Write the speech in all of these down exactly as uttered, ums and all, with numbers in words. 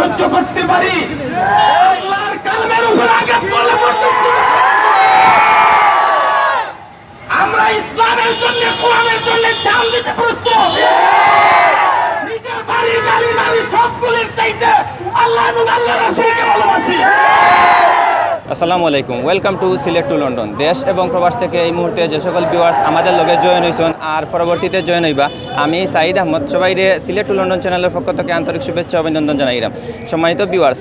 সহ্য করতে পারি। আল্লাহর কালামের উপর আঘাত করলে প্রস্তুত করে। আমরা ইসলামের জন্য, কোরআনের জন্য জান দিতে প্রস্তুত। নিজের বাড়ি, গাড়ি, নারী সবগুলির চাইতে আল্লাহ এবং আল্লাহর রাসূলকে ভালোবাসি। আসসালামু আলাইকুম, welcome to Sylhet to London. দেশ এবং প্রবাস থেকে এই মুহূর্তে যে সকল ভিউয়ার্স আমাদের লগে জয়েন হইছেন আর পরবর্তীতে জয়েন হইবা, আমি সাইদ আহমদ, সবাইরে সিলেট টু লন্ডন চ্যানেলের পক্ষ থেকে আন্তরিক শুভেচ্ছা অভিনন্দন জানাইলাম। সম্মানিত ভিউয়ার্স,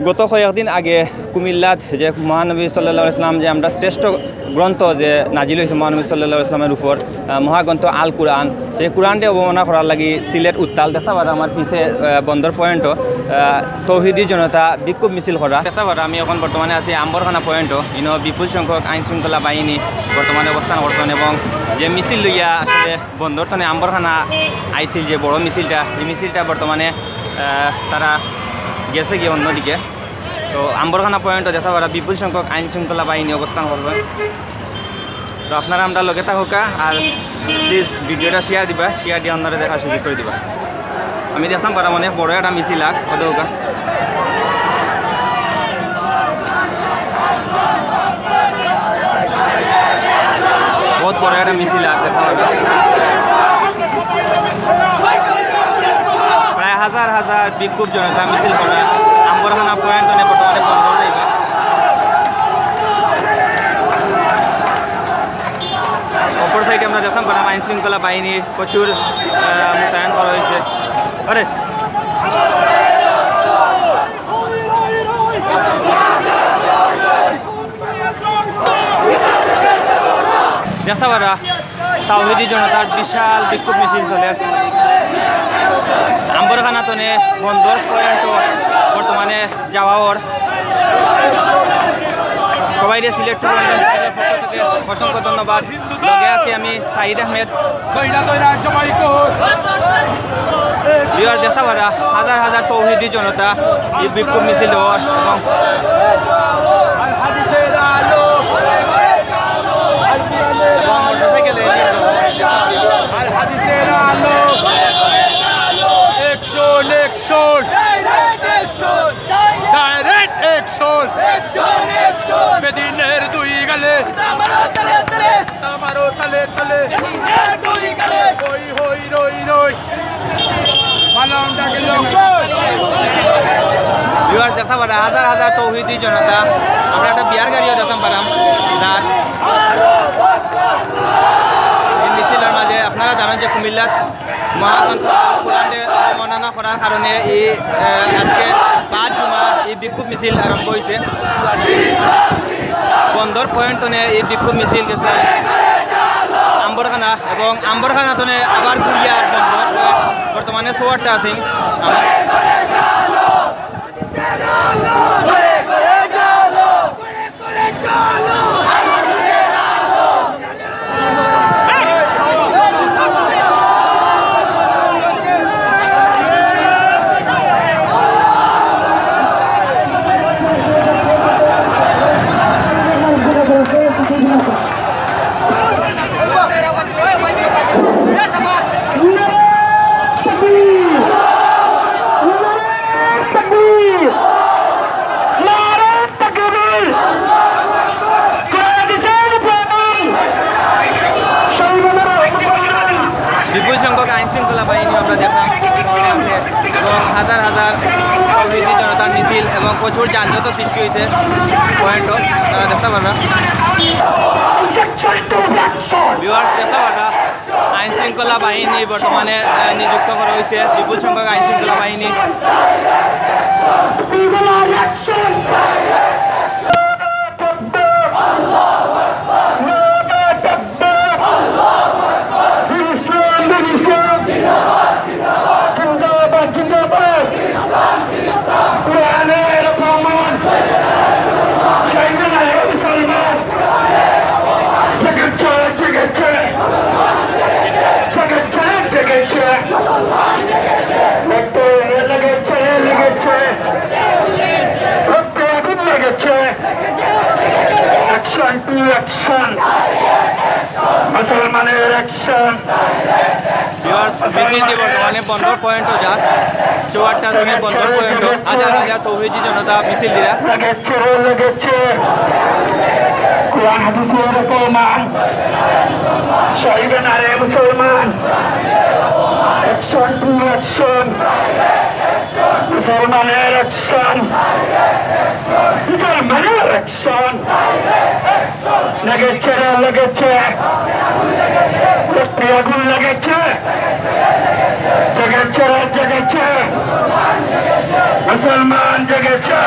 গত কয়েকদিন আগে কুমিল্লাত যে মহানবী সাল্লাল্লাহু আলাইহি ওয়াসাল্লাম, যে আমরা শ্রেষ্ঠ গ্রন্থ যে নাজিল হয়েছে মহানবী সাল্লাল্লাহু আলাইহি ওয়াসাল্লামের উপর, আহ, মহাগ্রন্থ আল কুরআন, সেই কুরআনরে অবমাননা করার লাগি সিলেট উত্তাল। দেখতা পাররা আমার পিছে, আহ, বন্দর পয়েন্টও, আহ, তৌহিদি জনতা বিক্ষোভ মিছিল করা। দেখতা পাররা আমি এখন বর্তমানে আছি আম্বরখানা পয়েন্টও। ইনো বিপুল সংখ্যক আইন শৃঙ্খলা বাহিনী বর্তমানে অবস্থান করছেন এবং যে মিছিল লইয়া আসলে বন্দর তনে আম্বরখানা আইছিল যে বড় মিছিলটা, এই মিছিলটা বর্তমানে, আহ, তারা গেছে গিয়ে অন্যদিকে। তো আম্বরখানা পয়েন্টও দেখতা পাররা বিপুল সংখ্যক আইন শৃঙ্খলা বাহিনী অবস্থান করবে। তো আপনারা আমরা লগে থাকুকা আর প্লিজ ভিডিওটা শেয়ার দিবা, শেয়ার দিয়ে আপনারা দেখার সুযোগ করে দিবা। আমি দেখতাম পাররাম অনেক বড় একটা মিছিল আগ, অত হোকা। বহুত বড় একটা মিছিল আগ, দেখতা পাররা। প্রায় হাজার হাজার বিক্ষোভ জনতা মিছিল করা আম্বরখানা পয়েন্ট মানে বর্তমানে বন্ধ রইবা। অপর সাইডে আমরা দেখতাম পাররাম আইন শৃঙ্খলা বাহিনী প্রচুর, আহ, মোতায়েন করা হয়েছে। আরে, দেখতা পাররা তাওহিদি জনতার বিশাল বিক্ষোভ মিছিল চলের। আম্বরখানা তনে বন্দর পয়েন্ট বর্তমানে যাওয়া অর। সবাইরে সিলেট টু লন্ডন চ্যানেলের পক্ষ থেকে অসংখ্য ধন্যবাদ। লগে আছি আমি সাইদ আহমেদ। ভিউয়ার দেখতা পাররা হাজার হাজার তৌহিদি জনতা এই বিক্ষোভ মিছিল অর এবং এবং motorcycle rally. Action, action! Direct action! Direct action! Action, action! বেদিনের দুই গালে! জুতা মারো তালে তালে! জুতা মারো তালে তালে! বেদিনের দুই গালে! হই হই রই রই! মালাম ডাকে লক্ষ! ভিউয়ার্স, দেখতা পাররা হাজার হাজার তৌহিদি জনতা। আমরা একটা বিয়ার গাড়িও দেখতাম পাররাম। তার এই মিছিলর মাঝে আপনারা জানেন যে কুমিল্লাত মহাগ্রন্থ আল কোরআনরে অবমাননা করার কারণে এই, আহ, আজকে পাঁচ জুমা এই বিক্ষোভ মিছিল আরম্ভ হয়েছে। বন্দর পয়েন্ট তনে এই বিক্ষোভ মিছিল গেছে আম্বরখানা এবং আম্বরখানা তনে আবার ঘুরিয়া বন্দর পয়েন্ট। বর্তমানে সোয়ারটা আছি। বিপুল সংখ্যক আইন শৃঙ্খলা বাহিনী আমরা দেখলাম এবং হাজার হাজার তৌহিদি জনতার মিছিল এবং প্রচুর যানজট সৃষ্টি হয়েছে পয়েন্টও, তারা দেখতা পাররা। ভিউয়ার্স, দেখতা পাররা আইন শৃঙ্খলা বাহিনী বর্তমানে, আহ, নিযুক্ত করা হয়েছে, বিপুল সংখ্যক আইন শৃঙ্খলা বাহিনী। জিন্দাবাদ, জিন্দাবাদ। কোরআনের অপমান। চাই না মুসলমান। জেগেছে, জেগেছে। জেগেছে, জেগেছে। রক্তে লেগেছে, লেগেছে। রক্তে আগুন লেগেছে। মুসলমানের অ্যাকশন। Viewers, মিছিলটি বর্তমানে বন্দর পয়েন্টও যার। চৌহাট্টা থানা বন্দর পয়েন্টও হাজার হাজার তৌহিদি জনতা মিছিল দিরা। লাগাচ্ছে রে, লাগাচ্ছে। কোরআন হাদিসের অপমান। শহীদ নারে মুসলমান। Action to action. মুসলমানের অ্যাকশন। মুসলমানের অ্যাকশন। লেগেছে রে, লেগেছে। রক্তে আগুন লেগেছে। জেগেছে রে, জেগেছে। মুসলমান জেগেছে।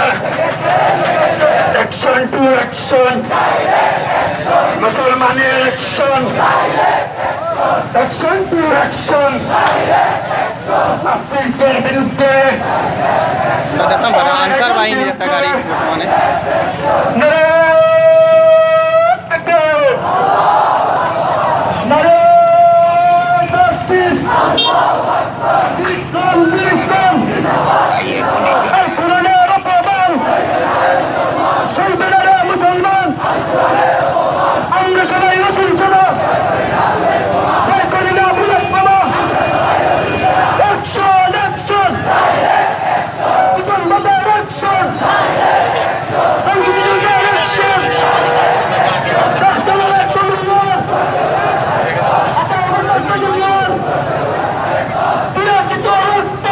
Action to action. মুসলমানের অ্যাকশন। Action to action. নাস্তিকদের বিরুদ্ধে। আমরা দেখতাম পারা আনসার বাহিনীর একটা গাড়ি বর্তমানে। নারায়ে তাকবীর! নারায়ে তাকবীর! ইসলাম, ইসলাম! এই কোরআনের অপমান! চলবে না রে মুসলমান! আমরা সবাই রসুল ছাড়া ভয় করি না বুলেট বোমা। Action, action! মুসলমানদের অ্যাকশন! তৌহিদিদের অ্যাকশন! শাহজালালের তলোয়ার! আতাউল্লাহর তলোয়ার! বিরাজিত রক্ত!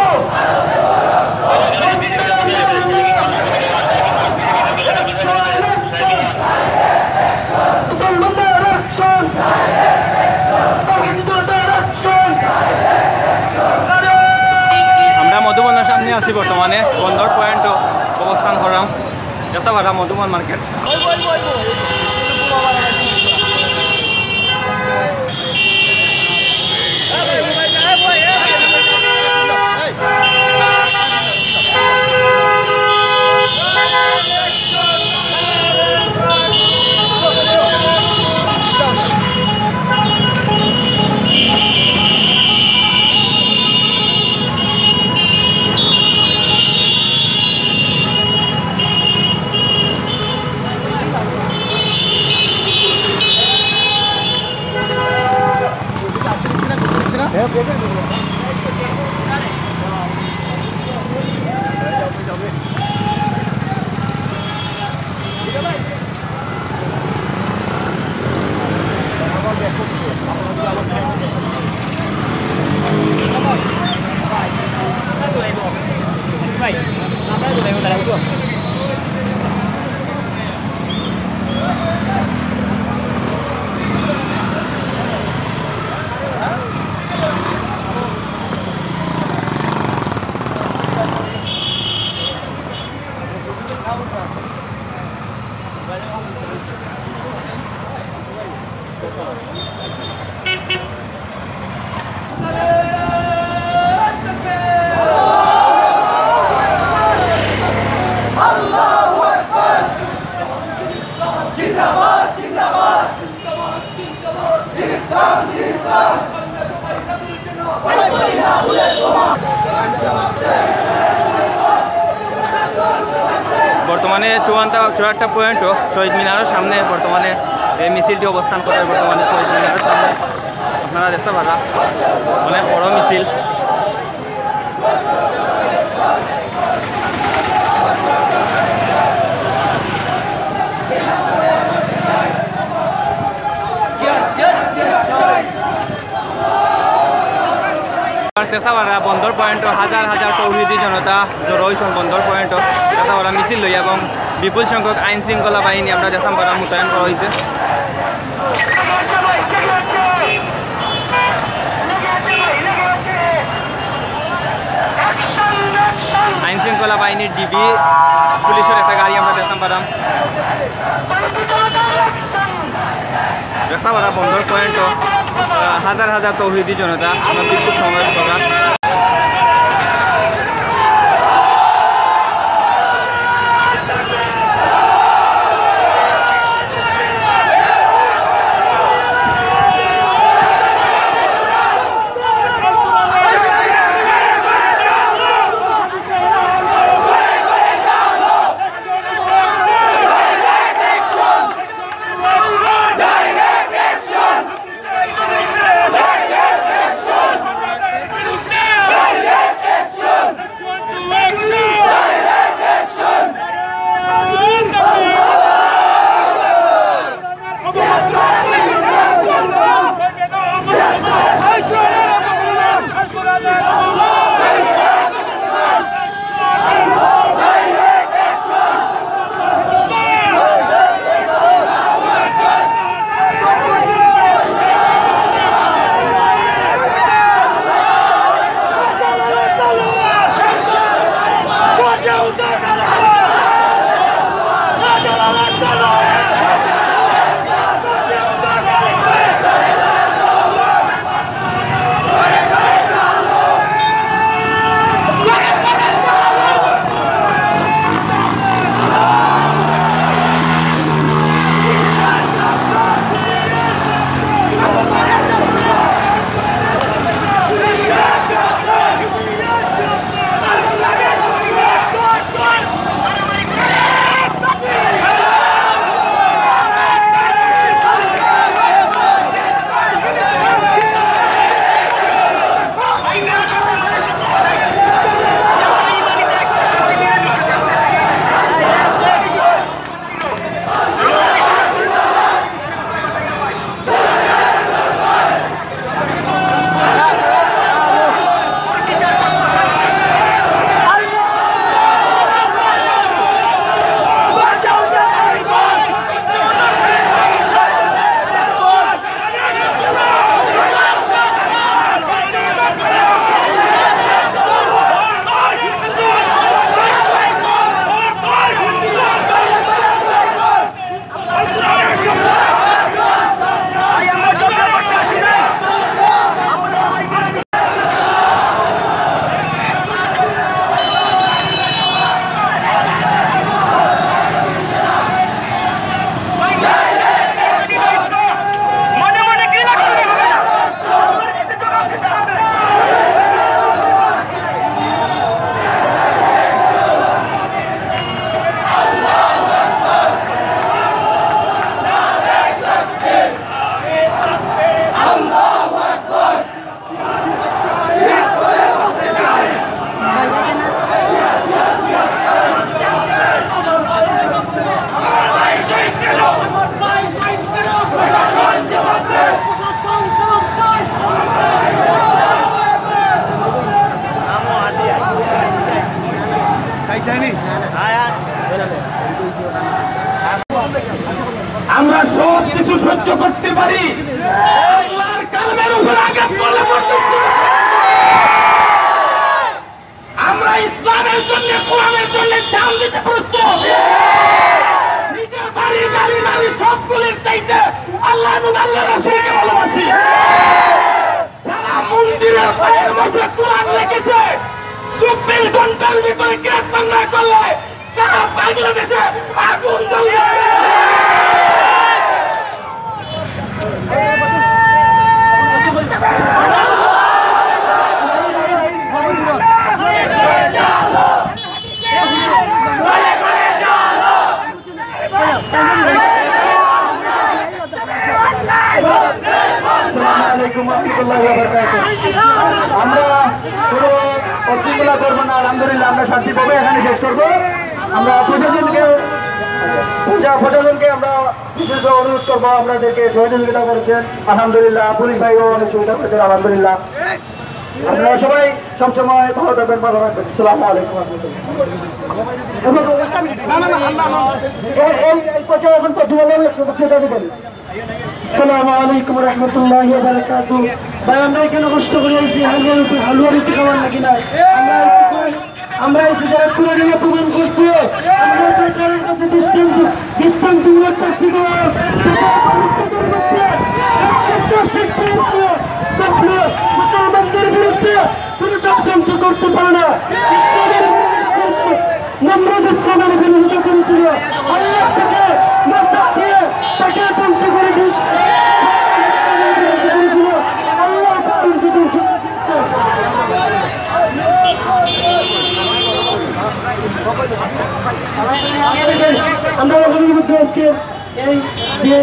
আমরা মধুবনর সামনে আছি বর্তমানে, বন্দর পয়েন্টও অবস্থান করলাম। যত ভাড়া মধুবন মার্কেট। বর্তমানে চুয়ান্তা-, চুয়াট্টা পয়েন্টও শহীদ মিনারের সামনে বর্তমানে এই মিছিলটি অবস্থান করে। বর্তমানে শহীদ মিনারের সামনে আপনারা দেখতা পারা অনেক বড় মিছিল। দেখতা পারা বন্দর পয়েন্টও হাজার হাজার তৌহিদি জনতা জড়ো অইছইন বন্দর পয়েন্টও। দেখতা পারা মিছিল লইয়া এবং বিপুল সংখ্যক আইন শৃঙ্খলা বাহিনী আমরা দেখতাম পারা মোতায়েন করা অইছে। আইন শৃঙ্খলা বাহিনীর ডিবি পুলিশের একটা গাড়ি আমরা দেখতাম পারাম। দেখতা পারা বন্দর পয়েন্টও, আহ, হাজার হাজার তৌহিদি জনতা আমরা বিক্ষোভ সমাবেশ করা। পারি। আল্লাহর কালামের উপর আঘাত করলে পর্যন্ত আমরা ইসলামের জন্য, কোরআনের জন্য জান দিতে প্রস্তুত। নিজের বাড়ি, গাড়ি, নারী সবগুলির চাইতে আল্লাহ এবং আল্লাহ রাসূলকে ভালোবাসি। যারা মন্দিরের পায়ের মধ্যে কোরআন রেখেছে, চব্বিশ ঘন্টার ভিতরে গ্রেফতার না করলে সারা বাংলাদেশে আগুন জ্বলবে। আসসালামু আলাইকুম ওয়া রাহমাতুল্লাহি ওয়া বারাকাতুহু। আমরা কোনো অশৃঙ্খলা করবো না, আলহামদুলিল্লাহ, আমরা শান্তিভাবে এখানে শেষ করবো। আমরা প্রশাসনকে, প্রশা-, প্রশাসনকে আমরা বিশেষ অনুরোধ করবো, আপনাদেরকে সহযোগিতা করেছেন, আলহামদুলিল্লাহ, পুলিশ ভাইও অনেক সুবিধা করেছেন, আলহামদুলিল্লাহ। আপনারা সবাই সবসময় ভালো থাকবেন, ভালো থাকবেন। আসসালামু আলাইকুম ওয়া রাহমাতুল্লাহ। এবং এই, এই, এই পর্যায়ে এখন প্রতিবেদন একটু বক্তৃতা দিবেন। আসসালামু আলাইকুম ওয়া রাহমাতুল্লাহি ওয়া বারাকাতুহু। ভাই, আমরা এখানে কষ্ট করে আইছি, হালুয়া রুটি, হালুয়া রুটি খাওয়ার লাগি না। আমরা আইছি কোরআন, আমরা আইছি যারা কোরআনের অপমান করছে, আমরা সরকারের কাছে দৃষ্টান্ত, দৃষ্টান্তমূলক শাস্তি দেওয়া, তাদের পবিত্রতার মধ্যে একটা শিক্ষা হচ্ছে, মুসলমানদের বিরুদ্ধে কোনো ষড়যন্ত্র করতে পারে না। ইসলামের বিরুদ্ধে, নমরুদ ইসলামের বিরোধিতা করেছিল। আল্লাহ তাকে নাসিব দিয়ে তাকে ধ্বংস করে দিয়েছে। আল্লাহ তাকে ধ্বংস করে দিয়েছে। আমরা ওখানে মধ্যে আজকে এই যে